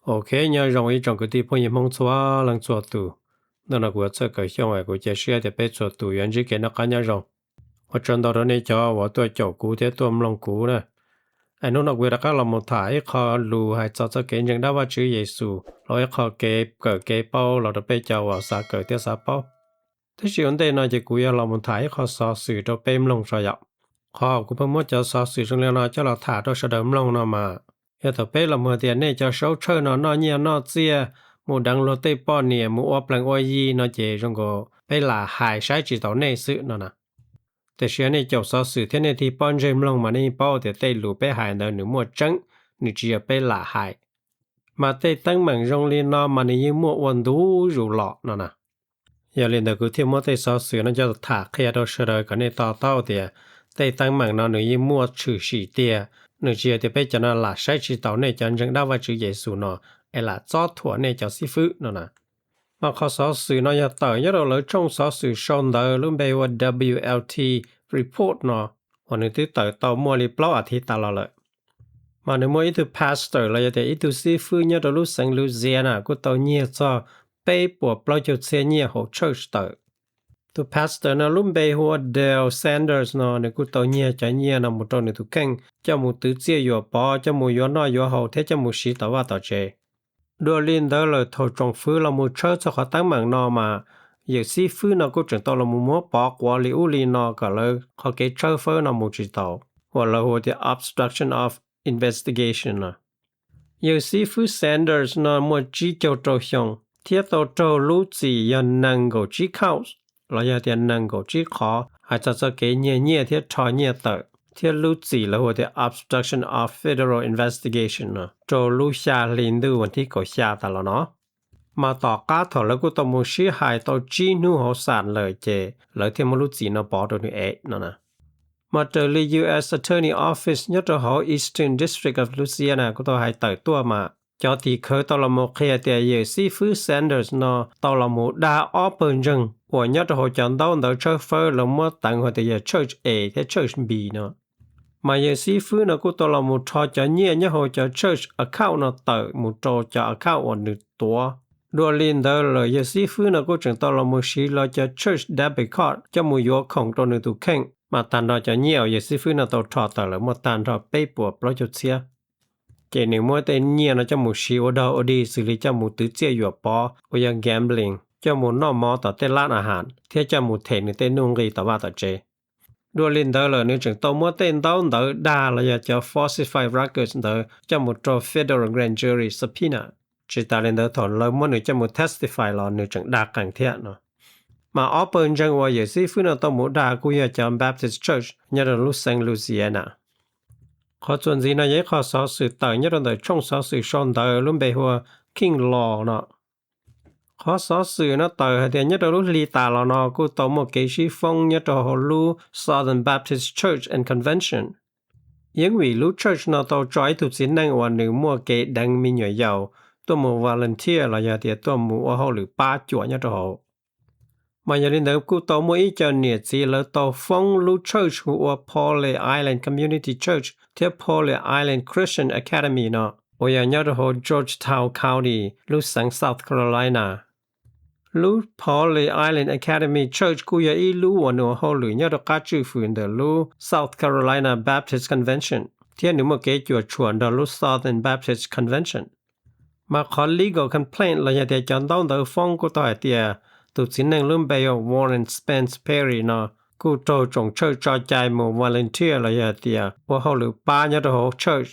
Ok, nyob zoo ib tsoom kwv tij phooj ywg Hmoob txhua leej txhua tus. Hnub no kuv yuav txawj kawm xyooj es kuv cia siab tias peb txhua tus yuav ntsib kev noj qab nyob zoo. Ua tsaug ntau rau nej cov uas tuaj caum kuv thiab tuaj mloog kuv na. Es hnub no kuv yuav rov qab los mus tham ib qho lus hais txog txoj kev ntseeg dab Vajtswv Yexus los ib qho kev kawm kev paub los rau peb cov uas xav kawm thiab xav paub. Tab sis ua ntej no ces kuv yuav los mus tham ib qho xov xwm rau peb mloog tso yom. Qhov kuv pheej muab cov xov xwm zoo li no coj los tham rau sawv daws mloog no mas, yog thaum peb los mus tias nej cov saub tshawj no noj nyiaj noj txiaj, mus deev luag tej poj niam mus ua plees ua yi no ces zoo nkaus peb lam hais saib tsis taus nej xwb no na. Tiam sis yog nej caum xov xwm thiab nej tig pob ntseg mloog mas nej yeej paub tias tej lus peb hais ntawd nws muaj tseeb, nws tsis yog peb lam hais. Mas tej teeb meem zoo li no mas nws yeej muaj ua ntu zus los no na. Yog li ntawd kuv thiaj muab tej xov xwm no coj tham qhia rau sawv daws kom nej to taub tias tej teeb meem no nws yeej muaj tshwm sim tiag, nws tsis yog tias peb cov no lam saib tsis taus nej cov ntseeg dab Vajtswv Yexus no es lam txob thuam nej cov xib fwb no na. Mas qhov xov xwm no yog tawm nyob rau lawv tshooj xov xwm sau ntawv lub npe hu ua W L T Report no, uas nws twb tawm tau muaj li plaub athiv tas los lawm. Mas nws muaj ib tug pastor los yog tias ib tug xib fwb nyob rau lub xeev Louisiana kuj tau nyiag txog peb puas plaub caug txhiab nyiaj hauv church tawm. Tus pastor no lub npe hu ua Dale Sanders no nws kuj tau nyiag cov nyiaj no mus rau nws tus kheej coj mus twv txiaj yuam pov, coj mus yuav noj yuav haus thiab coj mus siv tom vaj tom tsev. Dua li ntawd lawm thaum tsoom fwv los mus tshawb txog qhov teeb meem no mas, yawm xib fwb no kuj tseem tau los mus muab pov quav li ub li no kom lawv qhov kev tshawb fawb no mus tsis taus, uas lawv hu tias obstruction of investigation no. Yawm xib fwb Sanders no muaj tsib caug rau xyoo thiab tau raug lub txim yog nees nkaum tsib counts, los yog tias nees nkaum tsib qhov hais txog txoj kev nyiag nyiaj thiab rho nyiaj tawm, thiab lub txim lawv hu tias obstruction of federal investigation no raug lub xya hli ntuj vas thib kaum xya tas los no. Mas tom qab thaum lawv kuj tau mus sib hais tau tsib hnub hauv xam lawm ces lawv thiaj muab lub txim no pov rau nws ev no na. Mas raws li U S Attorney Office nyob rau hauv Eastern District of Louisiana kuj tau hais tawm tuaj mas, cov tim khawv tau los mus qhia tias yawm xib fwb Sanders no tau los mus dag ob pawg ntseeg uas nyob rau hauv cov ntaub ntawv tshawb fawb lawv muab teev hais tias yog church A thiab church B no. Mas yawm xib fwb no kuj tau los mus rho cov nyiaj nyob hauv cov church account no tawm mus rau cov account uas nws tuav. Dua li ntawd lawm yawm xib fwb no kuj tseem tau los mus siv lawv cov church debit card coj mus yuav khoom rau nws tus kheej, mas tag nrho cov nyiaj uas yawm xib fwb no tau rho tawm lawm muaj tag nrho peb puas plaub caug txhiab. Ces nws muab tej nyiaj no coj mus siv ua dog ua dig xws li coj mus twv txiaj yuam pov uas yog gambling, coj mus noj mov tom tej lab a has thiab coj mus them nws tej nuj nqi tom vaj tom tsev. Dua li ntawd lawm nws tseem tau muab tej ntaub ntawv dag los yog cov falsified records ntawd coj mus rau federal grand jury subpoena. Tsis tas li ntawd thaum lawv muab nws coj mus testify los nws tseem dag qees thiab no. Mas ob pawg ntseeg uas yawm xib fwb no tau mus dag kuj yog cov Baptist Church nyob rau lub xeev Louisiana. Qhov txuas ntxiv no yog ib qho xov xwm tawm nyob rau ntawm tshooj xov xwm sau ntawv lub npe hu ua King Law no. Qhov xov xwm no tawm hais tias nyob rau lub hli tas los no kuj tau muaj kev sib foob nyob rau hauv lub Southern Baptist Church and Convention. Yeeb vim lub church no tau tso ib tug txiv neej uas nws muaj kev deev me nyuam yaus tuaj mus volunteer los yog tias tuaj mus ua hauj lwm pab cuam nyob rau hauv. Mas yog li ntawd kuj tau muaj ib co niam txiv lawv tau foob lub church hu ua Pawleys Island Community Church thiab Pawleys Island Christian Academy no, uas yog nyob rau hauv Georgetown County, lub xeev South Carolina. Lub Pawleys Island Academy Church kuj yog ib lub uas nws ua hauj lwm nyob rau qab tswj hwm ntawm lub South Carolina Baptist Convention, thiab nws muaj kev cuam tshuam nrog lub Southern Baptist Convention. Mas qhov legal complaint los yog tias cov ntaub ntawv foob kuj tau hais tias tus txiv neej lub npe hu ua Warren Spence Perry no kuj raug tsoom church tso cai mus volunteer los yog tias ua hauj lwm pab nyob rau hauv church.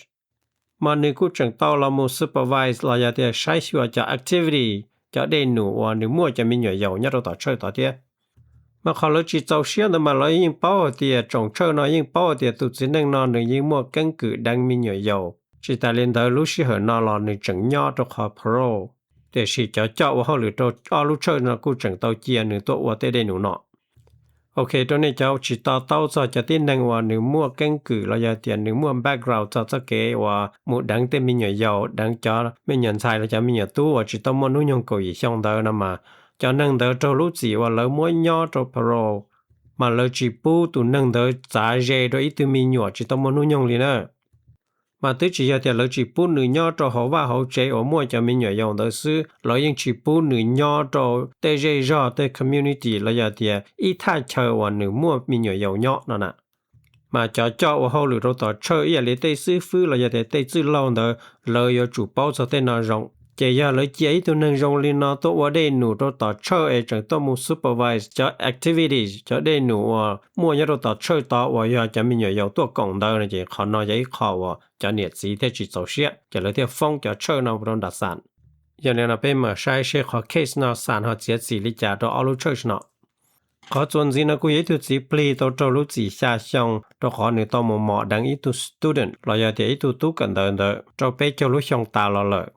Mas nws kuj tseem tau los mus supervise los yog tias saib xyuas cov activity, cov dej num uas nws muaj cov me nyuam yaus nyob rau tom church tod thiab. Mas qhov lawv tsis txaus siab ntawd mas lawv yeej paub hais tias tsoom church no yeej paub hais tias tus txiv neej no nws yeej muaj keeb kwm deev me nyuam yaus. Tsis tas li ntawd lub sij hawm no los nws tseem nyob rau qhov parole, tiam sis cov coj ua hauj lwm rau ob lub church no kuj tseem tau cia nws tuaj ua tej dej num no. Ok, rau nej cov tsis to taub txog cov tib neeg uas nws muaj keeb kwm los yog tias nws muaj background txog txoj kev uas mus deev tej me nyuam yaus, deev cov me nyuam ntxhais los cov me nyuam tub uas tsis tau muaj hnub nyoog kaum yim xyoo ntawd no mas, cov neeg ntawd raug lub txim uas lawv muab nyob rau parole, mas lawv tsis pub tus neeg ntawd txav ze rau ib tug me nyuam tsis tau muaj hnub nyoog li na. Mas twb tsis yog tias lawv tsis pub nws nyob rau hauv vaj hauv tsev uas muaj cov me nyuam yaus ntawd xwb, lawv yeej tsis pub nws nyob rau tej zej zog tej community los yog tias ib thaj chaw uas nws muaj me nyuam yaus nyob no na. Mas cov coj ua hauj lwm rau tom church ib yam li tej xib fwb los yog tias tej txwj laug ntawd, lawv yuav tsum paub txog tej no zoo. Ces yog lawv cia ib tug neeg zoo li no tuaj ua dej num rau tom church es tseem tuaj mus supervise cov activities, cov dej num uas muaj nyob rau tom church tod uas yog cov me nyuam yaus tuaj koom ntawd no ces qhov no yog ib qho uas cov niam txiv thiaj tsis txaus siab, ces lawv thiaj foob cov church no rau nram xam. Yog li no peb mam saib seb qhov case no xam ho txiav txim li cas rau ob lub church no. Qhov txuas ntxiv no kuj yog ib tug txiv plig tau raug lub txim xya xyoo rau qhov nws tau mus mos deev ib tug student los yog tias ib tug tub kawm ntawv ntawd rau peb caug lub xyoo tas los lawm.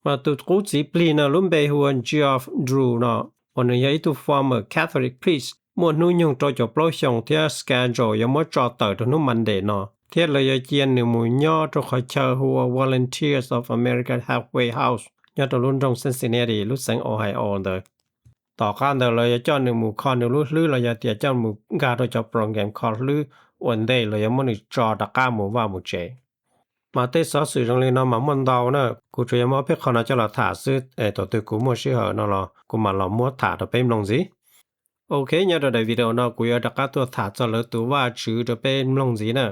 Mas tus qub txiv plig no lub npe hu ua Geoff Drew no, uas nws yog ib tug former Catholic priest muaj hnub nyoog rau caum plaub xyoos thiab schedule yuav muab tso tawm rau hnub Monday no, thiab lawv yuav cia nws mus nyob rau qhov chaw hu ua Volunteers of America Halfway House nyob rau lub nroog Cincinnati lub xeev Ohio ntawd. Tom qab ntawd lawv yuav coj nws mus kho nws lub hlwb los yog tias coj mus nkag rau cov program kho hlwb ua ntej lawv yuav muab nws tso rov qab mus vaj mus tsev. Mas tej xov xwm zoo li no mas muaj ntau na, kuv tsuas yog muab ob peb qho no coj los tham xwb es thaum twg kuv muaj sij hawm no los kuv mam los muab tham rau peb mloog ntxiv. Ok, nyob rau daim video no kuv yuav rov qab tuaj tham txog lawv tus vaj tswv rau peb mloog ntxiv na.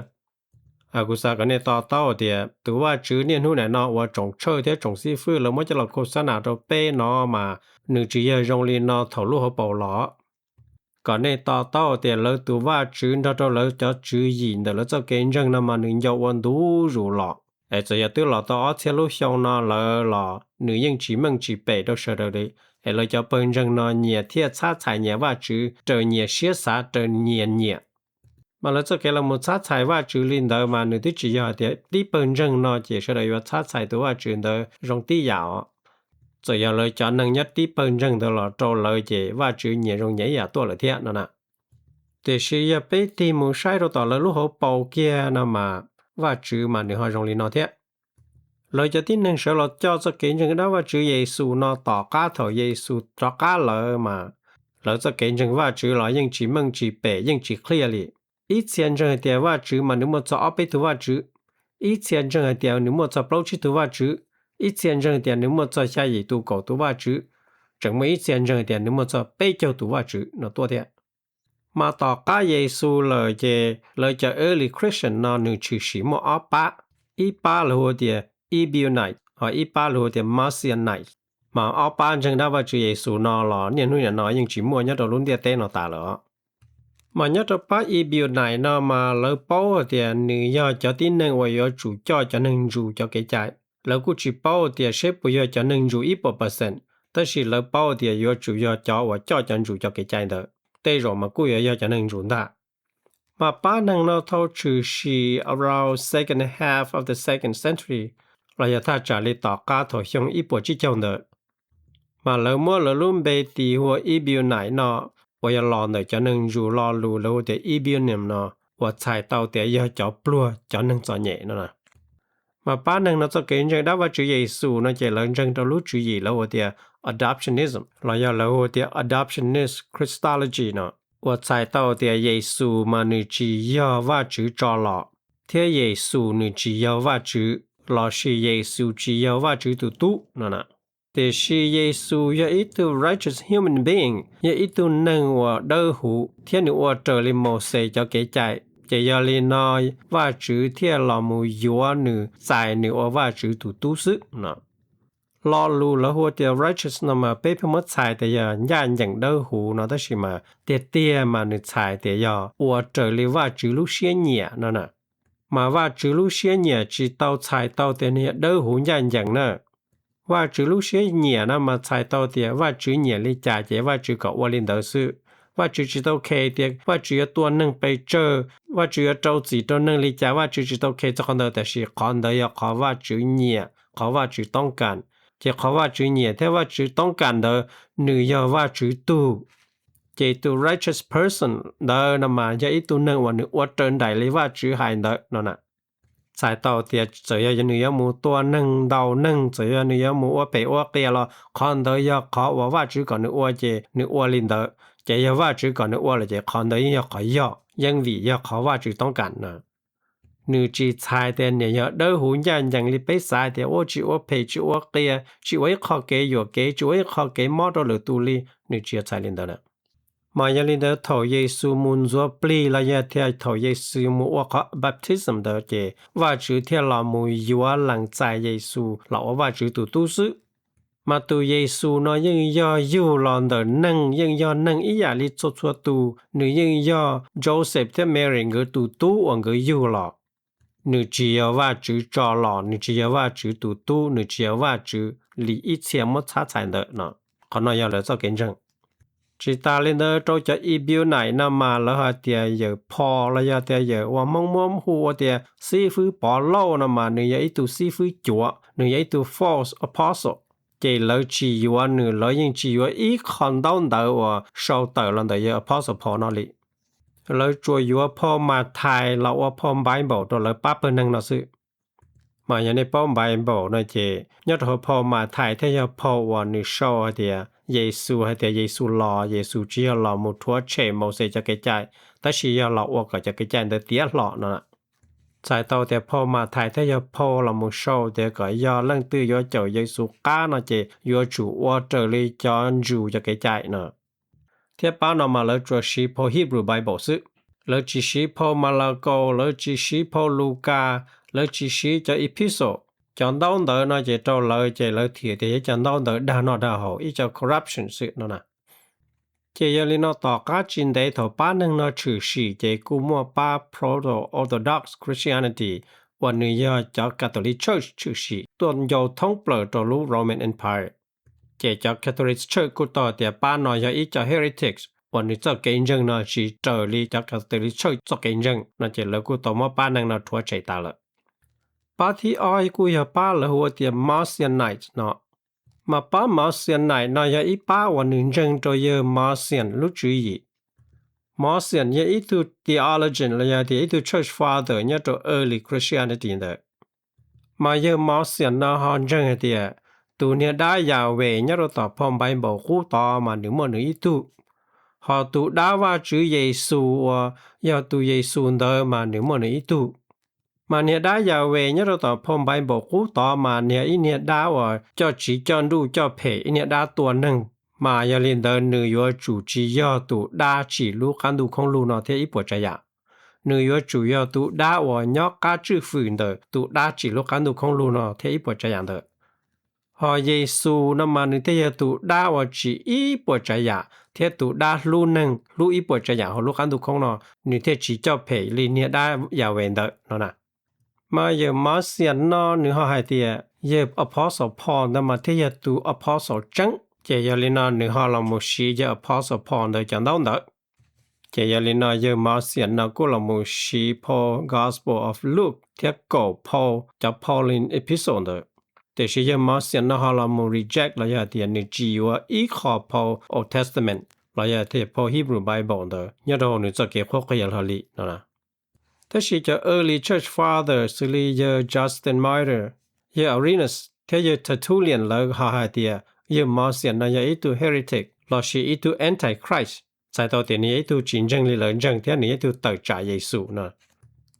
Kuv xav kom nej to taub tias tus vaj tswv niaj hnub nim no uas tsoom tshawj thiab tsoom xib fwb lawv muab coj los khos xab nas rau peb no mas nws tsis yog zoo li no thaum lub hauv paus los. Kom nej to taub tias lawv tus vaj tswv nrog rau lawv cov tswv yim ntawm lawv txoj kev ntseeg no mas nws nco ua ntu zus los. Es txawm yog twb los tau ob txhiab lub xyoo no lawm los nws yeej tsis meej tsis pem rau sawv daws li. Es lawv cov pawg ntseeg no nyias thiaj txhab txhais nyias vaj tswv raws nyias siab xav raws nyias nyiam. Mas lawv txoj kev los mus txhab txhais vaj tswv li ntawd mas nws twb tsis yog tias tib pawg ntseeg no ces sawv daws yuav txhab txhais tus vaj tswv ntawd zoo tib yam os. Txawm yog lawv cov neeg nyob tib pawg ntseeg ntawd los rau lawv ces vaj tswv nyias zoo nyias ib yam tuaj lawm thiab no na. Tiam sis yog peb tig mus saib rau tom lawv lub hauv paus kiag no mas vaj tswv mas nws ho zoo li no thiab. Lawv cov tib neeg sawv los coj txoj kev ntseeg dab Vaj Tswv Yexus no tom qab thaum Yexus rov qab lawm mas lawv txoj kev ntseeg Vaj Tswv los yeej tsis meej tsis pem yeej tsis clear li. Ib txhia ntseeg hais tias Vaj Tswv mas nws muaj txog ob peb tug Vaj Tswv, ib txhia ntseeg hais tias nws muaj txog plaub tsib tug Vaj Tswv, ib txhia ntseeg hais tias nws muaj txog xya yim tus kaum tus Vaj Tswv, tseem muaj ib txhia ntseeg hais tias nws muaj txog peb caug tus Vaj Tswv no tuaj thiab. Mas tom qab Yexus lawm ces lawv cov early Christian no nws tshwm sim muaj ob pab, ib pab lawv hu tias Ebionite, ho ib pab lawv hu tias Marcionite. Mas ob pab ntseeg dab Vaj Tswv Yexus no los niaj hnub nim no yeej tsis muaj nyob rau lub ntiaj teb no tas lawm os. Mas nyob rau pab Ebionite no mas lawv paub hais tias nws yog cov tib neeg uas yuav tsum coj cov neeg ntsus cov kev cai. Lawv kuj tsis paub tias seb puas yog cov neeg ntsus ib puas percent, tab sis lawv paub tias yuav tsum yog cov uas coj cov ntsus cov kev cai ntawd, tej zaum mas kuj yuav yog cov neeg ntsus ntag. Mas pab neeg no tau tshwm sim around second half of the second century, los yog thaj tsam li tom qab thaum xyoo ib puas tsib caug ntawd. Mas lawv muab lawv lub npe tis hu ua Ebionite no, uas yog los ntawm cov neeg ntsus lo lus lawv hu tias Ebionim no, uas txhais tau tias yog cov pluag cov neeg txom nyem no na. Mas pab neeg no txoj kev ntseeg dab Vaj Tswv Yexus no ces lawv ntseeg rau lub tswv yim lawv hu tias adoptionism, los yog lawv hu tias adoptionist Christology no, uas txhais tau tias Yexus mas nws tsis yog Vaj Tswv tso los, thiab Yexus nws tsis yog Vaj Tswv, lossis Yexus tsis yog Vaj Tswv tus tub no na. Tiam sis Yexus yog ib tug righteous human being, yog ib tug neeg uas dawb huv thiab nws ua raws li Mauxes cov kev cai, ces yog li no Vaj Tswv thiaj los mus yuav nws txais nws ua Vaj Tswv tus tub xwb no. Lo lus lawv hu tias righteous no mas peb pheej muab txhais tias yog ncaj ncees dawb huv no, tab sis mas tiag tiag mas nws txhais tias yog ua raws li Vaj Tswv lub siab nyiam no na. Mas Vaj Tswv lub siab nyiam tsis tau txhais tau tias nws yog dawb huv ncaj ncees na. Vaj Tswv lub siab nyiam no mas txhais tau tias Vaj Tswv nyiam li cas ces Vaj Tswv kom ua li ntawd xwb. Vaj Tswv tsis tau khes tias Vaj Tswv yuav tua neeg pes tsawg, Vaj Tswv yuav rau txim rau neeg li cas, Vaj Tswv tsis tau khes txog qhov ntawd, tab sis qhov ntawd yog qhov Vaj Tswv nyiam, qhov Vaj Tswv toob kas. Ces qhov Vaj Tswv nyiam thiab Vaj Tswv toob kas ntawd nws yog Vaj Tswv tug. Ces tus righteous person ntawd no mas yog ib tug neeg uas nws ua raws nraim li Vaj Tswv hais ntawd no na. Txhais tau tias txawm yog nws yuav mus tua neeg ntaus neeg, txawm yog nws yuav mus ua phem ua qias los qhov ntawd yog qhov uas Vaj Tswv kom nws ua ces nws ua li ntawd. Ces yog Vaj Tswv kom nws ua lawm ces qhov ntawd yeej yog qhov yog, yeej vim yog qhov Vaj Tswv toob kas na. Nws tsis txhais tias nws yog dawb huv ncaj ncees li peb xav tias ua tsis ua phem, tsis ua qias, tsis ua ib qho kev yuam kev, tsis ua ib qho kev mob rau lwm tus li, nws tsis yog txhais li ntawd na. Mas yog li ntawd thaum Yexus mus ntxuav plig los yog tias thaum Yexus mus ua qhov baptism ntawd ces Vajtswv thiaj los mus yuav lees txais Yexus los ua Vajtswv tus tub xwb. Mas tus Yexus no yeej yog yug los ntawm neeg, yeej yog neeg ib yam li txhua txhua tus, nws yeej yog Joseph thiab Mary nkawd tus tub uas nkawd yug los. Nws tsis yog Vajtswv tso los, nws tsis yog Vajtswv tus tub, nws tsis yog Vajtswv li ib txhia muab txhab txhais ntawd no. Qhov no yog lawv txoj kev ntseeg. Tsis tas li ntawd rau cov Ebionite no mas lawv hais tias yawm Paul los yog tias yawm uas Hmoob muab hu ua tias xib fwb Pov Lauj no mas nws yog ib tug xib fwb cuav, nws yog ib tug false apostle. Ces lawv tsis yuav nws, lawv yeej tsis yuav ib qho ntaub ntawv uas sau tawm los ntawm yawg Apostle Paul no li. Lawv tsuas yuav phau Mathais los ua phau Bible rau lawv pab pawg neeg no xwb. Mas yog nej paub Bible no ces nyob rau hauv phau Mathais thiaj yog phau uas nws sau hais tias Yexus, hais tias Yexus los, Yexus tsis yog los mus rhuav tshem Mauxes cov kev cai, tab sis yog los ua kom cov kev cai ntawd tiav hlo no. Txhais tau tias phau Mathais thiaj yog phau los mus sau tias kom yog leej twg yuav caum Yexus qab no ces yuav tsum ua raws li cov Jew cov kev cai no. Thiab pab no mas lawv tsuas siv phau Hebrew Bible xwb. Lawv tsis siv phau Malakaus, lawv tsis siv phau Lukas, lawv tsis siv cov epistle. Cov ntaub ntawv no ces rau lawv ces lawv thiam tias yog cov ntaub ntawv dag noj dag haus, ib co corruption xwb no na. Ces yog li no tom qab tsis ntev thaum pab neeg no tshwm sim ces kuj muaj pab Proto-Orthodox Christianity uas nws yog cov Catholic Church tshwm sim tuaj ncau thoob plaws rau lub Roman Empire. Ces cov Catholic Church kuj tau tias pab no yog ib co heretics uas nws txoj kev ntseeg no tsis raws li cov Catholic Church txoj kev ntseeg no ces lawv kuj tau muab pab neeg no rhuav tshem tas lawm. Pab thib ob kuj yog pab lawv hu ua tias Marcionite no. Mas pab Marcionite no yog ib pab uas nws ntseeg rau yawg Marcion lub tswv yim. Marcion yog ib tug theologian los yog tias ib tug church father nyob rau early Christianity ntawd. Mas yawg Marcion no ho ntseeg hais tias tus niag dab Yahweh nyob rau tom phau Bible qub tod mas nws muaj nws ib tug, ho tus dab Vajtswv Yexus uas yog tus Yexus ntawd mas nws muaj nws ib tug. Mas niag dab Yahweh nyob rau tom phau Bible qub tod mas niag ib niag dab uas coj tsiv coj nruj coj phem, ib niag dab tua neeg. Mas yog li ntawd nws yuav tsum tsis yog tus dab tsim lub qab ntuj khoob lug no thiab ib puas tsav yam. Nws yuav tsum yog tus dab uas nyob qab tswj fwm ntawm tus dab tsim lub qab ntuj khoob lug no thiab ib puas tsav yam ntawd. Ho Yexus no mas nws thiaj yog tus dab uas tsim ib puas tsav yam thiab tus dab hlub neeg hlub ib puas tsav yam hauv lub qab ntuj khoob no, nws thiaj tsis coj phem li niag dab Yahweh ntawd no na. Mas yawg Marcion no nws ho hais tias yawg Apostle Paul ntawd mas thiaj yog tus Apostle tseeb, ces yog li no nws ho los mus siv yawg Apostle Paul ntawd cov ntaub ntawv. Ces yog li no yawg Marcion no kuj los mus siv phau Gospel of Luke thiab kaum phau cov Pauline Epistle ntawd. Tiam sis yawg Marcion no ho los mus reject los yog tias nws tsis yuav ib qho phau Old Testament los yog tias phau Hebrew Bible ntawd nyob rau hauv nws txoj kev qhuab qhia hlo li no. Tab sis cov early church father xws li yawg Justin Martyr, yawg Irenaeus thiab yawg Tertullian lawv ho hais tias yawg Marcion no yog ib tug heretic lossis ib tug antichrist. Txhais tau tias nws yog ib tug tsis ntseeg li lawv ntseeg thiab nws yog ib tug tawm tsam Yexus no.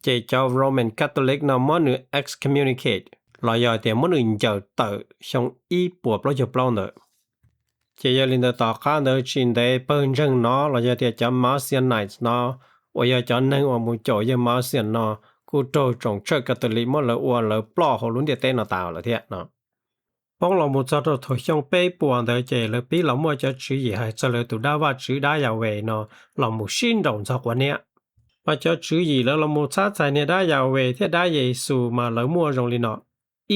Ces cov Roman Catholic no muab nws excommunicate los yog tias muab nws ncaws tawm xyoo ib puas plaub caug plaub ntawd. Ces yog li ntawd tom qab ntawd tsis ntev pawg ntseeg no los yog tias cov Marcionites no uas yog cov neeg uas mus caum yawg Marcion no kuj raug tsoom church Catholic muab lawv ua lawv ploj hauv lub ntiaj teb no tas lawm thiab no. Poob los mus txog rau thaum xyoo peb puas ntawd ces lawv pib los muaj cov tswv yim hais txog lawv tus dab Vajtswv dab Yahweh no los mus sib nraus ntxog quav niab. Mas cov tswv yim lawv los mus txhab txhais niag dab Yahweh thiab dab Yexus mas lawv muaj zoo li no.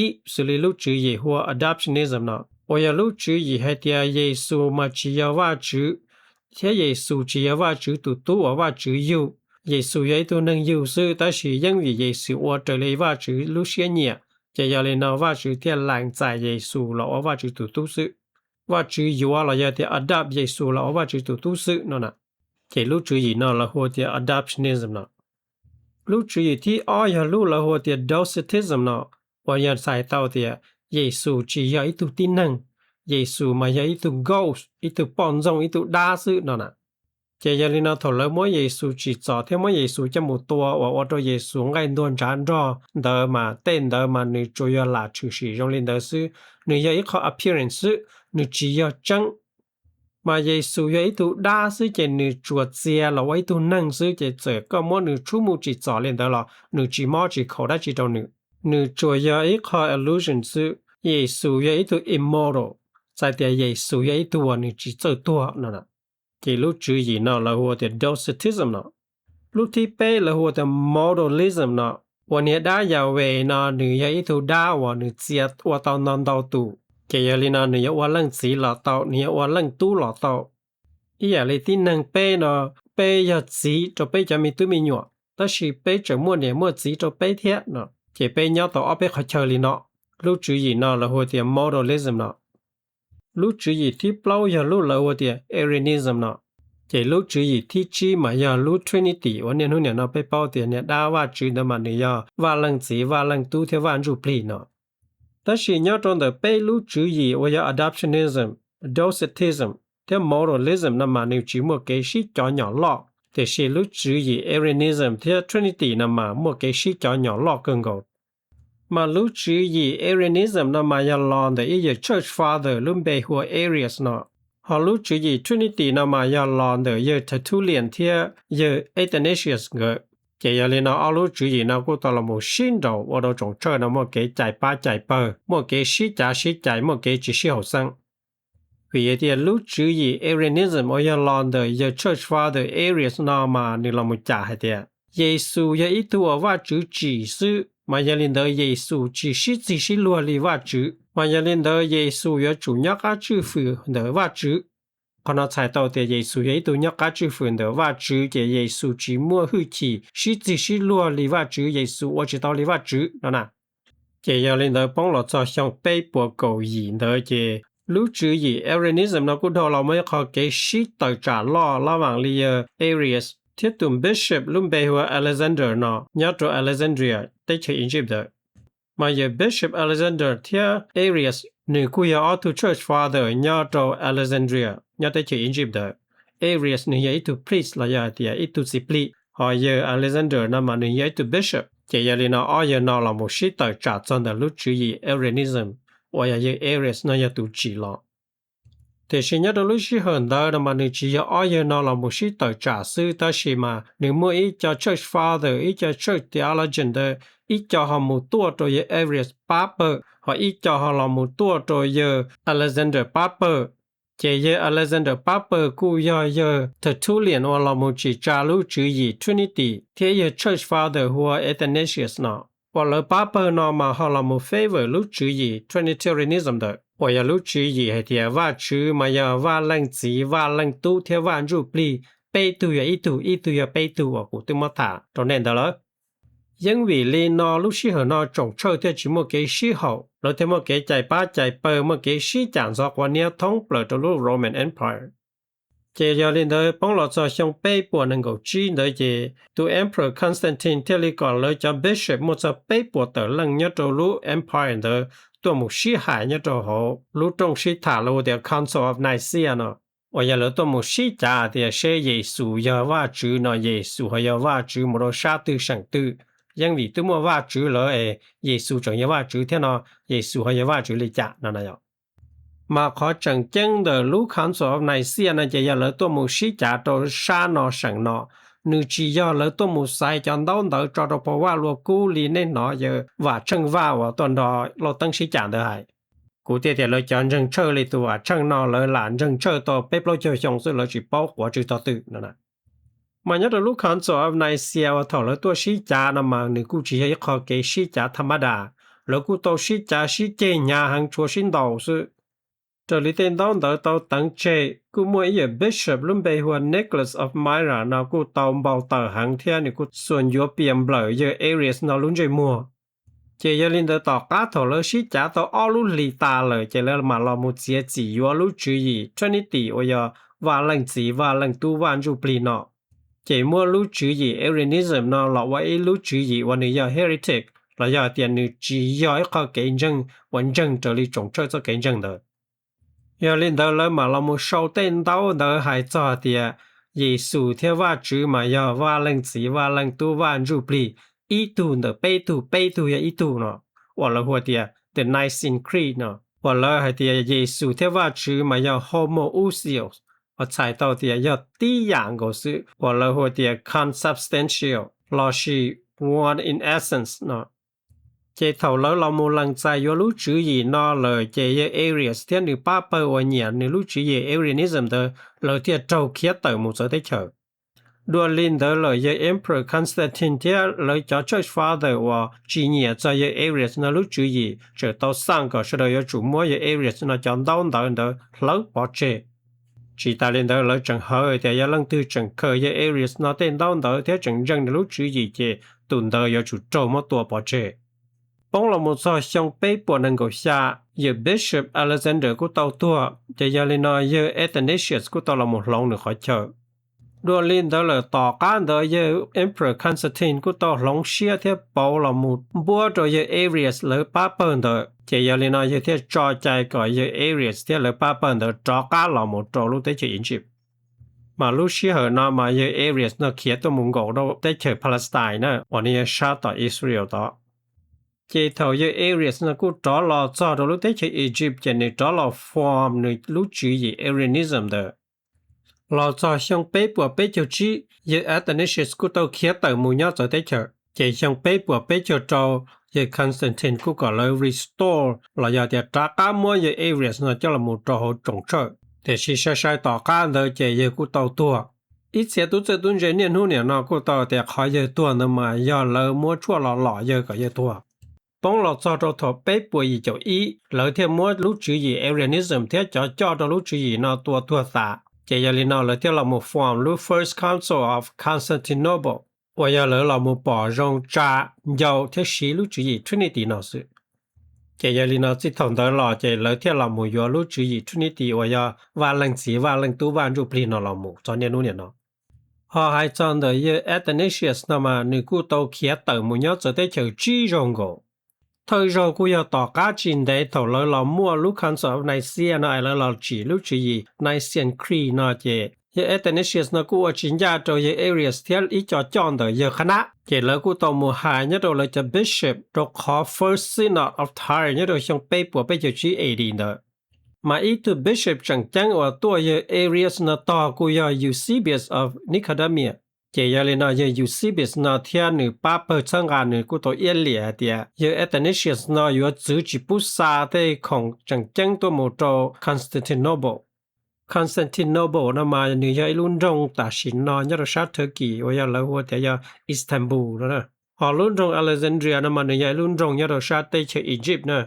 Ib, xws li lub tswv yim hu ua adoptionism no, uas yog lub tswv yim hais tias Yexus mas tsis yog Vajtswv, thiab Yexus tsis yog Vajtswv tus tub uas Vajtswv yug. Yexus yog ib tug neeg yug xwb, tab sis yeej vim Yexus ua raws li Vajtswv lub siab nyiam, ces yog li no Vajtswv thiaj lees txais Yexus los ua Vajtswv tus tub xwb. Vajtswv yuav los yog tias adopt Yexus los ua Vajtswv tus tub xwb no na. Ces lub tswv yim no lawv hu tias adoptionism no. Lub tswv yim thib ob yog lub lawv hu tias Docetism no, uas yog txhais tau tias Yexus tsis yog ib tug tib neeg, Yexus mas yog ib tug ghost, ib tug poj ntxoog, ib tug dab xwb no na. Ces yog li no thaum lawv muab Yexus tsim txom thiab muab Yexus coj mus tua uas ua rau Yexus nqaij ntuag ntshav nrog ntawd mas tej ntawd mas nws tsuas yog lam tshwm sim zoo li ntawd xwb, nws yog ib qho appearance xwb, nws tsis yog tseeb. Mas Yexus yog ib tug dab xwb ces nws tsuas txia los ua ib tug neeg xwb ces txawm koj muab nws tshub mus tsim txom li ntawd los nws tsis mob tsis khaus dab tsi rau nws. Nws tsuas yog ib qho illusion xwb. Yexus yog ib tug immortal, txhais tias Yexus yog ib tug uas nws tsis txawj tuag no. Ces lub tswv yim no lawv hu ua tias Docetism no. Lub thib peb lawv hu ua tias Modalism no, uas niag dab Yahweh no nws yog ib tug dab uas nws txia ua tau ntau ntau tus. Ces yog li no nws yog ua leej txiv los tau, nws yog ua leej tub los tau. Ib yam li tib neeg peb no, peb yog txiv rau peb cov me tub me nyuam, tab sis peb tseem muaj niam muaj txiv rau peb thiab no, ces peb nyob tau ob peb qhov chaw li no. Lub tswv yim no lawv hu ua tias Modalism no. Lub tswv yim thib plaub yog lub lawv hu ua tias Arianism no. Ces lub tswv yim thib tsib mas yog lub Trinity uas niaj hnub niam no peb paub tias niag dab Vajtswv ntawd mas nws yog Vaj Leej Txiv, Vaj Leej Tub thiab Vaj Ntsujplig no. Tab sis nyob rau ntawm peb lub tswv yim uas yog Adoptionism, Docetism thiab Modalism no mas nws tsis muaj kev sib cov nyom loj, tiam sis lub tswv yim Arianism thiab Trinity no mas muaj kev sib cov nyom loj kawg nkaus. Mas lub tswv yim Arianism no mas yog los ntawm ib yawg Church Father lub npe hu ua Arius no, ho lub tswv yim Trinity no mas yog los ntawm yawg Tertullian thiab yawg Athanasius nkawd. Ces yog li no ob lub tswv yim no kuj tau los mus sib nraus ua rau tsoom tsawj no muaj kev cais pab cais pawg, muaj kev sib cav sib cais, muaj kev tsis sib haum xeeb. Vim tias lub tswv yim Arianism uas yog los ntawm yawg Church Father Arius no mas nws los mus cam hais tias Yexus yog ib tug uas Vajtswv tsim xwb, mas yog li ntawd Yexus tsis sib txig sib luag li Vajtswv, mas yog li ntawd Yexus yuav tsum nyob qab tswj fwm ntawm Vajtswv. Qhov no txhais tau tias Yexus yog ib tug nyob qab tswj fwm ntawm Vajtswv, ces Yexus tsis muaj hwj chim sib txig sib luag li Vajtswv, Yexus ua tsis tau li Vajtswv no na. Ces yog li ntawd poob los txog xyoo peb puas kaum yim ntawd ces lub tswv yim Arianism no kuj dhau los muaj ib qho kev sib tawm tsam loj lab vaam li yawg Arius thiab tus bishop lub npe hu ua Alexander no nyob rau Alexandria teb chaws Egypt ntawd. Mas yawg bishop Alexander thiab Arius nws kuj yog ob tug church father nyob rau Alexandria nyob teb chaws Egypt ntawd. Arius nws yog ib tug priest los yog hais tias ib tug txiv plig, ho yawg Alexander no mas nws yog ib tug bishop. Ces yog li no ob yawg no los mus sib tawm tsam txog ntawm lub tswv yim Arianism uas yog yawg Arius no yog tus tsim los. Tiam sis nyob rau lub sij hawm ntawd no mas nws tsis yog ob yawg no los mus sib tawm tsam xwb, tab sis mas nws muaj ib co church father, ib co church theologian ntawd, ib co ho mus tuaj rau yawg Arius pab pawg, ho ib co ho los mus tuaj rau yawg Alexander pab pawg. Ces yawg Alexander pab pawg kuj yog yawg Tertullian uas los mus tsim tsa lub tswv yim Trinity thiab yawg church father hu ua Athanasius no, uas lawv pab pawg no mas ho los mus favor lub tswv yim Trinitarianism ntawd, uas yog lub tswv yim hais tias Vajtswv mas yog Vaj Leej Txiv, Vaj Leej Tub thiab Vaj Ntsujplig, peb tug yog ib tug, ib tug yog peb tug uas kuv twb muab tham rau nej ntawd lawm. Yeej vim li no lub sij hawm no tsoom church thiaj tsis muaj kev sib haum, lawv thiaj muaj kev cais pab cais pawg, muaj kev sib cam ntxhov quav niab thoob plaws rau lub Roman Empire. Ces yog li ntawd poob los txog xyoo peb puas nees nkaum tsib ntawd ces tus Emperor Constantine thiaj li kom lawv cov bishop muaj txog peb puas tawm leej nyob rau lub empire ntawd tuaj mus sib hais nyob rau hauv lub rooj sib tham los hu tias Council of Nicaea no, uas yog lawv tuaj mus sib cav tias seb Yexus yog Vajtswv no, Yexus ho yog Vajtswv mus rau sab twg seem twg. Yeej vim twb muaj Vajtswv lawm es Yexus tseem yog Vajtswv thiab no, Yexus ho yog Vajtswv li cas no na yom. Mas qhov tseem ceeb ntawm lub Council of Nicaea no ces yog lawv tuaj mus sib cav rau sab no seem no, nws tsis yog lawv tuaj mus xaiv cov ntaub ntawv tso rau pov vaj lua kub li nej hnov yawg Vam Tsheej Vaj uas tuaj nrog Lauj Teeb sib cam ntawd hais. Kuv thiaj tias lawv cov ntseeg tshawj li tus Vam Tsheej no lawv lam ntseeg tshawj tau peb plaub caug xyoo xwb lawv tsis paub quav tswv tog twg no. Mas nyob rau lub Council of Nicaea uas thaum lawv tuaj sib cav no mas nws kuj tsis yog ib qho kev sib cav tha mab das, lawv kuj tau sib cav sib ceg hnyav heev tshuav sib ntaus xwb. Raws li tej ntaub ntawv tau teev tseg kuj muaj ib yawm bishop lub npe hu ua Nicholas of Myra no kuj tau npau taws heev thiab nws kuj xuas ncuav pias nplawm yawg Arius no lub ntsej muag. Ces yog li ntawd tom qab thaum lawv sib cav tau ob lub hlis tas lawm ces lawv mam los mus txiav txim yuav lub tswv yim Trinity uas yog Vaj Leej Txiv, Vaj Leej Tub, Vaj Ntsujplig no. Ces muab lub tswv yim Arianism no los ua ib lub tswv yim uas nws yog heretic los yog hais tias nws tsis yog ib qho kev ntseeg uas ntseeg raws li tsoom church txoj kev ntseeg ntawd. Yog li ntawd lawv mam los mus sau tej ntaub ntawv hais txog hais tias Yexus thiab Vajtswv mas yog Vaj Leej Txiv, Vaj Leej Tub, Vaj Ntsuj Plig, ib tug ntawm peb tug, peb tug yog ib tug no, uas lawv hu tias the Nicene Creed no, uas lawv hais tias Yexus thiab Vajtswv mas yog homo ousios, uas txhais tau tias yog tib yam nkaus xwb, uas lawv hu tias consubstantial lossis one in essence no. Ces thaum lawv los mus lees txais yuav lub tswv yim no lawm ces yawg Arius thiab nws pab pawg uas nyiam nws lub tswv yim Arianism ntawd lawv thiaj raug khiav tawm mus txawv teb chaws. Dua li ntawd lawm yawg Emperor Constantine thiab lawv cov Church Father uas tsis nyiam txog yawg Arius no lub tswv yim tseem tau xaj kom sawv daws yuav tsum muab yawg Arius no cov ntaub ntawv ntawd hlawv pov tseg. Tsis tas li ntawd lawv tseem hawv tias yog leej twg tseem khaws yawg Arius no tej ntaub ntawv thiab tseem ntseeg nws lub tswv yim ces tus ntawd yuav tsum raug muab tua pov tseg. Poob los mus txog xyoo peb puas nees nkaum xya, yawg Bishop Alexander kuj tau tuag, ces yog li no yawg Athanasius kuj tau los mus hloov nws qhov chaw. Dua li ntawd lawm tom qab ntawd yawg Emperor Constantine kuj tau hloov siab thiab pauv los mus npuab rau yawg Arius lawv pab pawg ntawd, ces yog li no yawg thiaj tso cai kom yawg Arius thiab lawv pab pawg ntawd rov qab los mus rau lub teb chaws Egypt. Mas lub sij hawm no mas yawg Arius no khiav tuaj mus nkaum rau teb chaws Palestine na, uas nws yog sab tom Israel tod. Ces thaum yawg Arius no kuj rov los txog rau lub teb chaws Egypt ces nws rov los form nws lub tswv yim Arianism ntawd. Los txog xyoo peb puas peb caug tsib, yawg Athanasius kuj tau khiav tawm mus nyob txawv teb chaws, ces xyoo peb puas peb caug rau, yawg Constantine kuj kom lawv restore los yog tias rov qab muab yawg Arius no coj los mus rau hauv tsoom tshawj. Tiam sis sai sai tom qab ntawd ces yawg kuj tau tuag. Ib txhia tub txawj tub ntse niaj hnub niam no kuj tau tias qhov yawg tuag ntawd mas yog lawv muab tshuaj los lom yawg kom yawg tuag. Poob los txog rau thaum peb puas yim caum ib, lawv thiaj muab lub tswv yim Arianism thiab cov coj rau lub tswv yim no tua tuag tas. Ces yog li no lawv thiaj los mus form lub First Council of Constantinople, uas yog lawv los mus pom zoo tsa, ncau thiab siv lub tswv yim Trinity no xwb. Ces yog li no txij thaum ntawd los ces lawv thiaj los mus yuav lub tswv yim Trinity uas yog Vaj Leej Txiv, Vaj Leej Tub, Vaj Ntsuj Plig no los mus txog niaj hnub niam no. Ho hais txog ntawm yawg Athanasius no mas nws kuj tau khiav tawm mus nyob txawv teb chaws tsib zaug nkaus. Thawj zaug kuj yog tom qab tsis ntev thaum lawv los muaj lub Council of Nicaea no es lawv los tsim lub tswv yim Nicene Creed no ces yawg Athanasius no kuj ua tsis ncaj rau yawg Arius thiab ib co coj ntawm yawg qhab nab, ces lawv kuj tau mus hais nyob rau lawv cov bishop rau qhov First Synod of Tyre nyob rau xyoo peb puas peb caug tsib A D ntawd. Mas ib tug bishop tseem ceeb uas tuaj yawg Arius no tog kuj yog Eusebius of Nicomedia. Ces yog li no yawg Eusebius no thiab nws pab pawg txhawb nqa nws kuj tau iab liam hais tias yawg Athanasius no yuav txwv tsis pub xa tej khoom tseem ceeb tuaj mus rau Constantinople. Constantinople no mas nws yog ib lub nroog tam sim no nyob rau sab Turkey uas yog lawv hu tias yog Istanbul no. Ho lub nroog Alexandria no mas nws yog ib lub nroog nyob rau sab teb chaws Egypt na.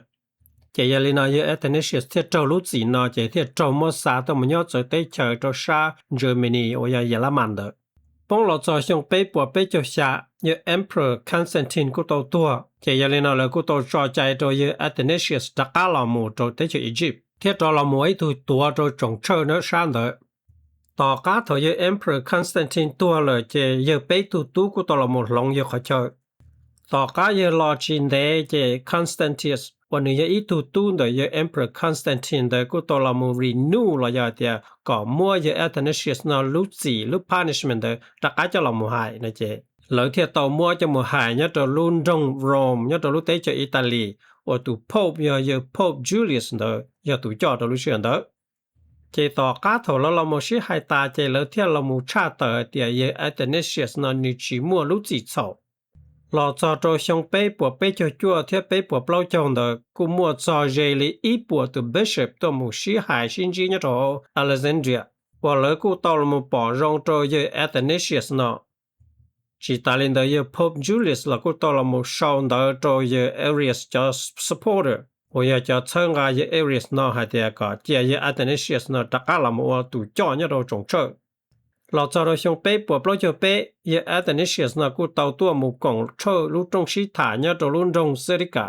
Ces yog li no yawg Athanasius thiaj raug lub txim no ces thiaj raug muab xa tuaj mus nyob txawv teb chaws rau sab Germany uas yog Yelamas ntawd. Poob los txog xyoo peb puas peb caug xya, yawg Emperor Constantine kuj tau tuag, ces yog li no lawv kuj tau tso cai rau yawg Athanasius rov qab los mus rau teb chaws Egypt thiab rov los mus ua ib tug tuav rau tsoom tshawj nyob sab ntawd. Tom qab thaum yawg Emperor Constantine tuag lawm ces yawg peb tug tub kuj tau los mus hloov yawg qhov chaw. Tom qab yawg los tsis ntev ces Constantius uas nws yog ib tug tub ntawm yawg Emperor Constantine ntawd kuj tau los mus renew los yog tias kom muab yawg Athanasius no lub txim lub punishment ntawd rov qab coj los mus hais no ces lawv thiaj tau muab coj mus hais nyob rau lub nroog Rome nyob rau lub teb chaws Italy, uas tus Pope yog yawg Pope Julius ntawd yog tus coj rau lub sij hawm ntawd. Ces tom qab thaum lawv los mus sib hais tas ces lawv thiaj los mus tshaj tawm hais tias yawg Athanasius no nws tsis muaj lub txim txhaum. Los txog rau xyoo peb puas peb caug cuaj thiab peb puas plaub caug ntawd kuj muaj txog ze li ib puas tus bishop tuaj mus sib hais sib ntsib nyob rau hauv Alexandria, uas lawv kuj tau los mus pom zoo rau yawg Athanasius no. Tsis tas li ntawd yawg Pope Julius los kuj tau los mus sau ntawv rau yawg Arius cov supporter uas yog cov txhawb nqa yawg Arius no hais tias kom cia yawg Athanasius no rov qab los mus ua tus coj nyob rau tsoom tshawj. Los txog rau xyoo peb puas plaub caug peb, yawg Athanasius no kuj tau tuaj mus koom tshawj lub rooj sib tham nyob rau lub nroog Serdica.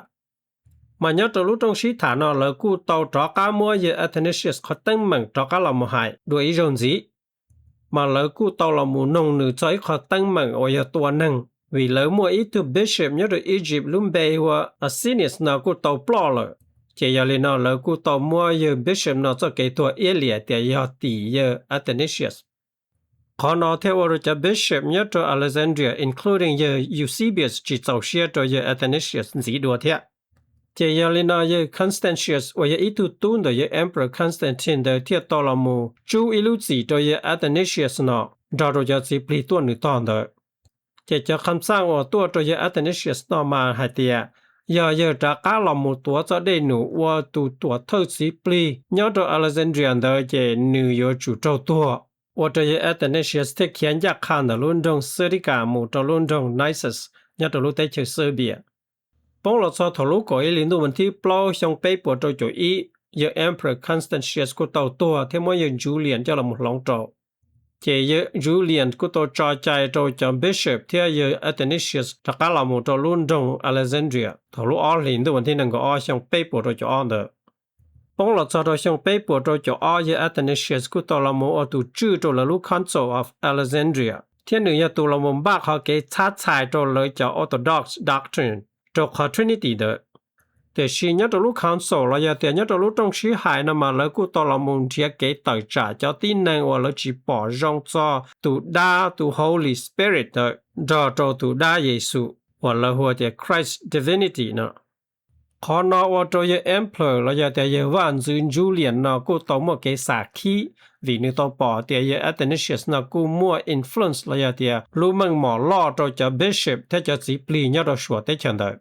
Mas nyob rau lub rooj sib tham no lawv kuj tau rov qab muab yawg Athanasius qhov teeb meem rov qab los mus hais dua ib zaug ntxiv. Mas lawv kuj tau los mus noog nws txog ib qho teeb meem uas yog tua neeg, vim lawv muaj ib tug bishop nyob rau Egypt lub npe hu ua Asinius no kuj tau ploj lawm. Ces yog li no lawv kuj tau muab yawg bishop no txoj kev tuag iab liam tias yog tim yawg Athanasius. Qhov no thiaj ua rau cov bishop nyob rau Alexandria, including yawg Eusebius, tsis txaus siab rau yawg Athanasius ntxiv dua thiab. Ces yog li no yawg Constantius uas yog ib tug tub ntawm yawg Emperor Constantine ntawd thiaj tau los mus tsub ib lub txim rau yawg Athanasius no nrog rau cov txiv plig tuaj nws tog ntawd. Ces cov kham xaj uas tuaj rau yawg Athanasius no mas hais tias yog yawg rov qab los mus tuav txoj dej num ua tus tuam thawj txiv plig nyob rau Alexandria ntawd ces nws yuav tsum raug tuag, ua rau yawg Athanasius thiaj khiav ncaj qha ntawm lub nroog Serdica mus rau lub nroog Naissus nyob rau lub teb chaws Serbia. Poob los txog thaum lub kaum ib hli ntuj vas thib plaub xyoo peb puas rau caum ib, yawg Emperor Constantius kuj tau tuag thiab muab yawg Julian coj los mus hloov rau. Ces yawg Julian kuj tau tso cai rau cov bishop thiab yawg Athanasius rov qab los mus rau lub nroog Alexandria thaum lub ob hlis ntuj vas thib nees nkaum ob xyoo peb puas rau caum ob ntawd. Poob los txog rau xyoo peb puas rau caum ob yawg Athanasius kuj tau los mus ua tus tswj rau lawv lub Council of Alexandria thiab nws yog tus los mus npaj qhov kev txhab txhais rau lawv cov Orthodox doctrine rau qhov Trinity ntawd. Tiam sis nyob rau lub Council los yog tias nyob rau lub rooj sib hais no mas lawv kuj tau los mus nrhiav kev tawm tsam cov tib neeg uas lawv tsis pom zoo txog tus dab tus Holy Spirit ntawd nrog rau tus dab Yexus uas lawv hu tias Christ Divinity no. Qhov no ua rau yawg Emperor los yog tias yawg vaj ntxwv Julian no kuj tau muaj kev xam khib vim nws tau pom tias yawg Athanasius no kuj muaj influence los yog tias lub meej mom loj rau cov bishop thiab cov txiv plig nyob rau suam teb chaws ntawd.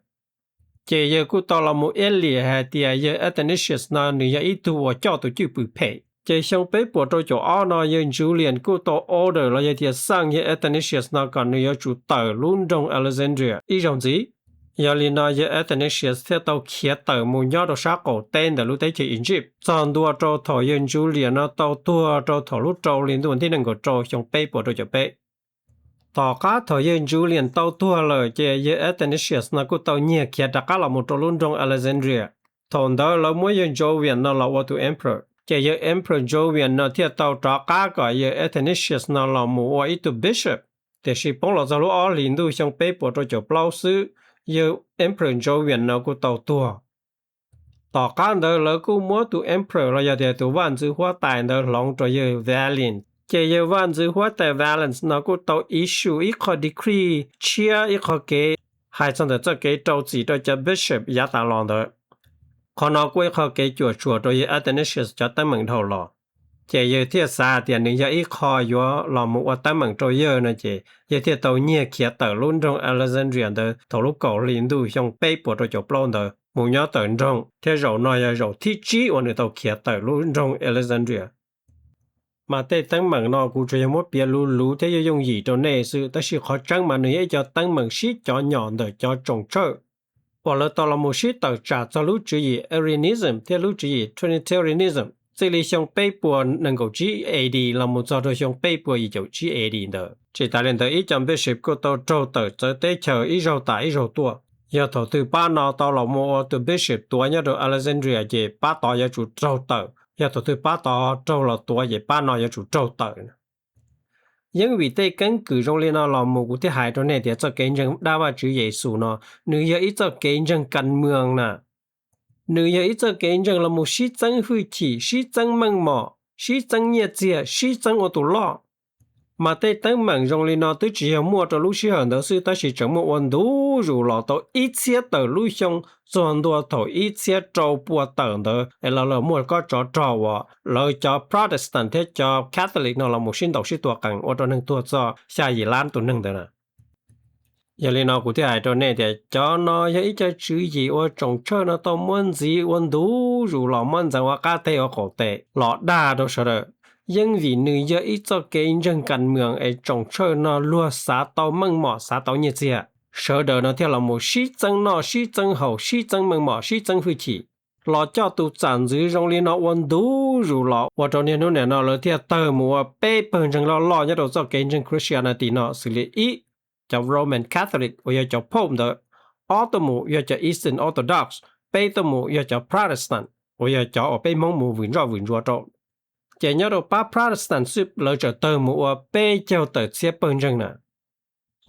Ces yawg kuj tau los mus iab liam hais tias yawg Athanasius no nws yog ib tug uas coj tus cwj pwm phem. Ces xyoo peb puas rau caum ob no yawg Julian kuj tau order los yog tias xaj yawg Athanasius no kom nws yuav tsum tawm lub nroog Alexandria ib zaug ntxiv. Yog li no yawg Athanasius thiaj tau khiav tawm mus nyob rau sab qaum teb ntawm lub teb chaws Egypt txog ntua rau thaum yawg Julian no tau tuag rau thaum lub rau hli ntuj vas thib nees nkaum rau xyoo peb puas rau caum peb. Tom qab thaum yawg Julian tau tuag lawm ces yawg Athanasius no kuj tau nyiag khiav rov qab los mus rau lub nroog Alexandria. Thaum ntawd lawv muab yawg Jovian no los ua tus emperor, ces yawg Emperor Jovian no thiaj tau rov qab kom yawg Athanasius no los mus ua ib tug bishop. Tiam sis poob los txog lub ob hlis ntuj xyoo peb puas rau caum plaub xwb, yawg Emperor Jovian no kuj tau tuag. Tom qab ntawd lawv kuj muab tus emperor los yog tias tus vaj ntxwv huab tais ntawd hloov rau yawg Valens. Ces yawg vaj ntxwv huab tais Valens no kuj tau issue ib qho decree tshiab ib qho kev hais txog ntawm txoj kev rau txim rau cov bishop yav tas los ntawd. Qhov no kuj ib qho kev cuam tshuam rau yawg Athanasius cov teeb meem dhau los. Ces yawg thiaj xav tias nws yog ib qho yuav los mus ua teeb meem rau yawg no ces yawg thiaj tau nyiag khiav tawm lub nroog Alexandria ntawd thaum lub kaum hli ntuj xyoo peb puas rau caum plaub ntawd mus nyob tawm nroog, thiab zaum no yog zaum thib tsib uas nws tau khiav tawm lub nroog Alexandria. Mas tej teeb meem no kuv tsuas yog muab piav luv luv thiab yooj yooj yim rau nej xwb, tab sis qhov tseeb mas nws yog ib co teeb meem sib cov nyom ntawm cov tsoom tsawj uas lawv tau los mus sib tawm tsam txog lub tswv yim Arianism thiab lub tswv yim Trinitarianism txij li xyoo peb puas nees nkaum tsib A D los mus txog rau xyoo peb puas yim caum tsib A D ntawd. Tsis tas li ntawd ib co bishop kuj tau raug tawm txawv teb chaws ib zaug tas ib zaug tuaj. Yog thaum twg pab no tau los mus ua tus bishop tuav nyob rau Alexandria ces pab tod yuav tsum raug tawm, yog thaum twg pab tod raug los tuav ces pab no yuav tsum raug tawm. Yeeb vim tej keeb kwm zoo li no los mus kuv thiaj hais rau nej tias txoj kev ntseeg dab Vajtswv Yexus no nws yog ib txoj kev ntseeg kas mwm na. Nws yog ib txoj kev ntseeg los mus sib txeeb hwj chim, sib txeeb meej mom, sib txeeb nyiaj txiag, sib txeeb ua tus loj. Mas tej teeb meem zoo li no twb tsis yog muaj rau lub sij hawm ntawd xwb, tab sis tseem muaj ua ntu zus los tau ib txhiab tawm lub xyoo txog ntua thaum ib txhiab rau pua tawm ntawd es los lawv muaj kob tsov rog uas lawv cov Protestant thiab cov Catholic no los mus sib ntaus sib tua qees ua rau neeg tuag txog xya yim lab tus neeg ntawd na. Yog li no kuv thiaj hais rau nej tias cov no yog ib co tswv yim uas tsoom tsawj no tau muab ntxiv ua ntu zus los muab ntxeev ua qab teg ua qaum teg los dag rau sawv daws. Yeeb vim nws yog ib txoj kev ntseeg kas mwm es tsoom tsawj no luag xav tau meej mom xav tau nyiaj txiag, sawv daws no thiaj los mus sib txeeb noj sib txeeb haus sib txeeb meej mom sib txeeb hwj chim. Los coj tus txam ntxwv zoo li no ua ntu zus los ua rau niaj hnub niam no lawv thiaj tawg mus ua peb pawg ntseeg loj loj nyob rau txoj kev ntseeg Christianity no xws li ib, cov Roman Catholic uas yog cov Pope ntawd, ob tuaj mus yog cov Eastern Orthodox, peb tuaj mus yog cov Protestant uas yog cov uas peb Hmoob mus vwm ntsoj vwm ntsuav rau. Ces nyob rau pab Protestant xwb lawv txawm tawg mus ua peb caug tawm txhiab pawg ntseeg na.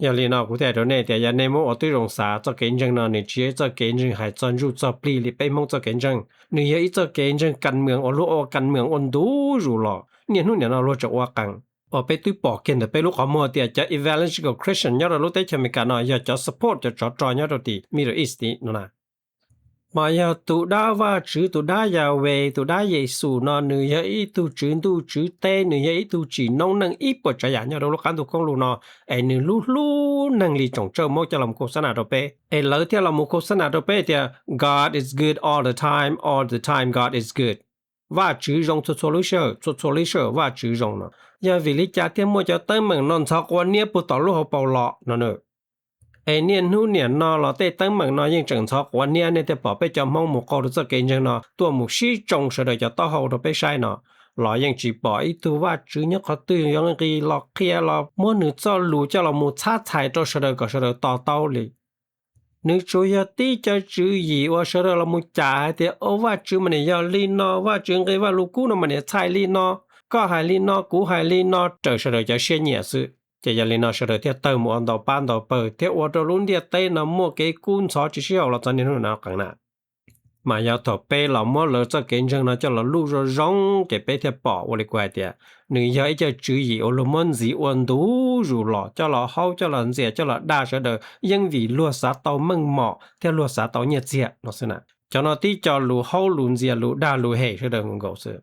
Yog li no kuv thiaj hais rau nej tias yog nej muab ua tib zoo xav txoj kev ntseeg no nws tsis yog ib txoj kev ntseeg hais txog ntsuj txog plig li peb Hmoob txoj kev ntseeg, nws yog ib txoj kev ntseeg kas mwm uas luag ua kas mwm ua ntu zus los niaj hnub niam no luag tseem ua qees. uas peb twb pom kiag ntawm peb lub qhov muag tias cov evangelical Christian nyob rau lub teb chaws Amelikas no yog cov support cov tsov rog nyob rau tim Middle East no na. Mas yog tus dab Vajtswv, tus dab Yahweh, tus dab Yexus no nws yog ib tug tswv ntuj tswv teb, nws yog ib tug tsim noob neej ib puas tsav yam nyob rau lub qab ntuj khoob lug no, es nws hlub hlub neeg li tsoom tsawj muab coj los mus khau xab nas rau peb, es lawv thiaj los mus khau xab nas rau peb tias God is good all the time, all the time God is good. Vajtswv zoo txhua txhua lub sij hawm, txhua txhua lub sij hawm Vajtswv zoo no. Yog vim li cas thiaj muaj cov teeb meem no ntxhov quav niab puag tom lub hauv paus los no na? Es niaj hnub niam no los tej teeb meem no yeej tseem ntxhov quav niab, nej thiaj pom peb cov Hmoob mus qaug rau txoj kev ntseeg no tuaj mus sib tsoo sawv daws cov taub hau rau peb saib no, los yeej tsis pom ib tug Vajtswv nyob qhov twg yuav nqis los qhia los muab nws txoj lus coj los mus txhab txhais rau sawv daws kom sawv daws to taub li. Nws tsuas yog tib co tswv yim uas sawv daws los mus cam hais tias, o, Vajtswv mas niam yog li no, Vajtswv nqe Vajluskub no mas niam txhais li no, koj hais li no, kuv hais li no raws sawv daws cov siab nyiam xwb. Ces yog li no sawv daws thiaj tawg mus ua ntau pab ntau pawg thiab ua rau lub ntiaj teb no muaj kev kub ntxhov tsis sib haum los txog niaj hnub no qees na. Mas yog thaum peb los muab lawv txoj kev ntseeg no coj los luj zoo zoo ces peb thiaj pom ua li kuv hais tias, nws yog ib co tswv yim uas luag muab ntxiv ua ntu zus los coj los haub coj los ntxias coj los dag sawv daws yeej vim luag xav tau meej mom thiab luag xav tau nyiaj txiag no xwb na. Cov no tib co lus haub lus ntxias lus dag lus hem sawv daws nkaus xwb.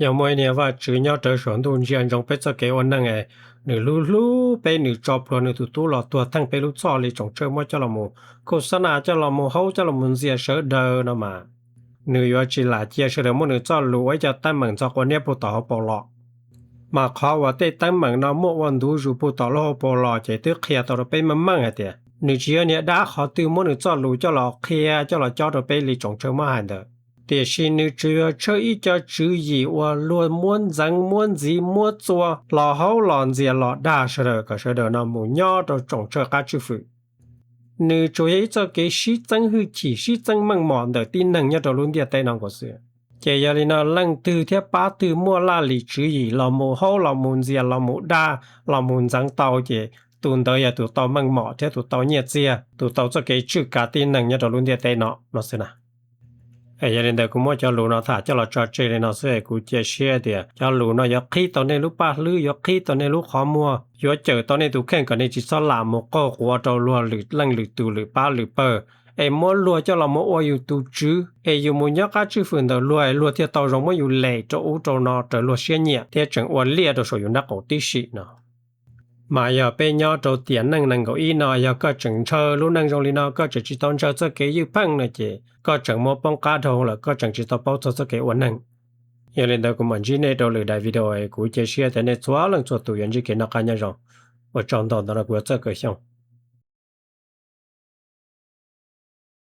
Yog muaj ib niag Vajtswv nyob rawv saum ntuj ntsia ntsoov peb txoj kev ua neeg es nws hlub hlub peb, nws tso plhuav nws tus tub los tuag theej peb lub txhoj li tsoom tsawj muab coj los mus khau xab nas coj los mus haub coj los mus ntxias sawv daws no mas, nws yuav tsis lam cia sawv daws muab nws txoj lus ua ib co teeb meem ntxhov quav niab puag tom hauv paus los. Mas qhov uas tej teeb meem no muaj ua ntu zus puag tom lub hauv paus los ces twb qhia tau rau peb meej meej hais tias nws tsis yog niag dab qhov twg muab nws txoj lus coj los qhia coj los cob rau peb li tsoom tsawj muab hais ntawd, tiam sis nws tsuas yog tshawj ib co tswv yim uas luag muab ntxeev muab ntxiv muab txua los haub los ntxias los dag sawv daws kom sawv daws no mus nyob rau tsoom tsawj qab tswj fwm. Nws tsuas yog ib txoj kev sib txeeb hwj chim sib txeeb meej mom ntawm tib neeg nyob rau lub ntiaj teb no nkaus xwb. Ces yog li no leej twg thiab pab twg muaj laj lim tswv yim los mus haub los mus ntxias los mus dag los mus ntxeev tau ces tus ntawd yog tus tau meej mom thiab tus tau nyiaj txiag, tus tau txoj kev tswj kav tib neeg nyob rau lub ntiaj teb no no xwb na. Yog li ntawd kuv muab cov lus no tham coj los tso tseg li no xwb es kuv cia siab tias cov lus no yuav qhib tau nej lub paj hlwb, yuav qhib tau nej lub qhov muag, yuav cawm tau nej tus kheej kom nej tsis txhob lam mus qaug quav rau luag lwm leej lwm tus lwm pab lwm pawg, es muab luag coj los mus ua yus tus tswv, es yus mus nyob qab tswj fwm ntawm luag es luag thiaj tau zoo muab yus lem rau ub rau no raws luag siab nyiam thiab tseem ua liaj rau saum yus nraub qaum tib si no. Mas yog peb nyob rau tiam neej nees nkaum ib no yog koj tseem ntshaw lub neej zoo li no koj tseem tsis tau ntshaw txoj kev ywj pheej no ces koj tseem muaj poob qab dhau lawm, koj tseem tsis tau paub txog txoj kev ua neeg. Yog li ntawd kuv mam ntsib nej rau lwm daim video, kuv cia siab tias nej txhua leej txhua tus yuav ntsib kev noj qab nyob zoo. Ua tsaug ntau ntau rau kuv txoj kawm xyoo.